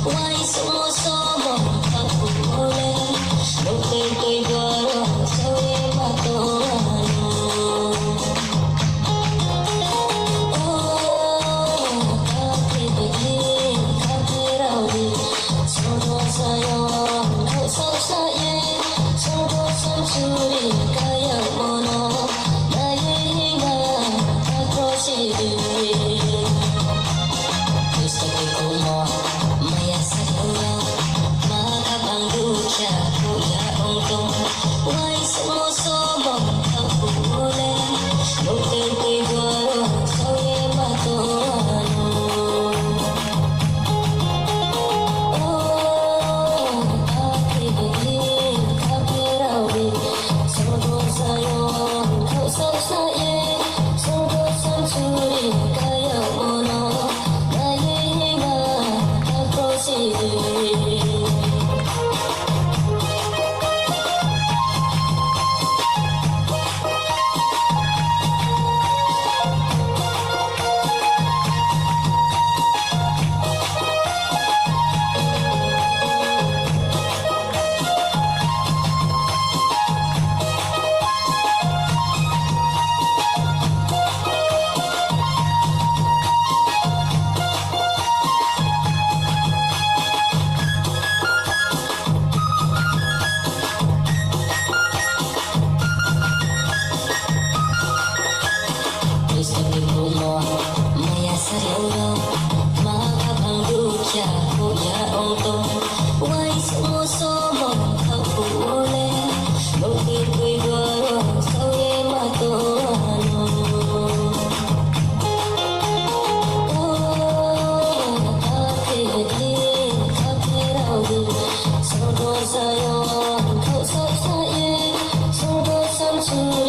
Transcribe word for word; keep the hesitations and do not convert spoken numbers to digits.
Uaisukmung somung kha phuru le, nwng twi twi borok saui ma tong anw. O, kha khe bwtwi, kha khe raudi, sodo sayong, khaksao sa ye, sodo samsuri kaya mono, naiwi hima, kha khrosi di. Kristo ni kumo maya sakno ma kabang dukya kuya ongtong. Uaisukmung somung kha phuru le, nwng twi twi borok saui ma tong anw. O, kha khe bwtwi, kha khe raudi, sodo sayong, khaksao sa ye, sodo samsuri kaya mono, naiwi hima, kha khrosi di. Kristo ni kumo maya sarong, ma kabang dukya kuya ongtong. Uaisukmung somung kha phuru le, nwng twi twi borok saui ma tong anw. O, kha khe bwtwi, kha khe raudi, sodo sayong, khaksao sa ye, sodo samsuri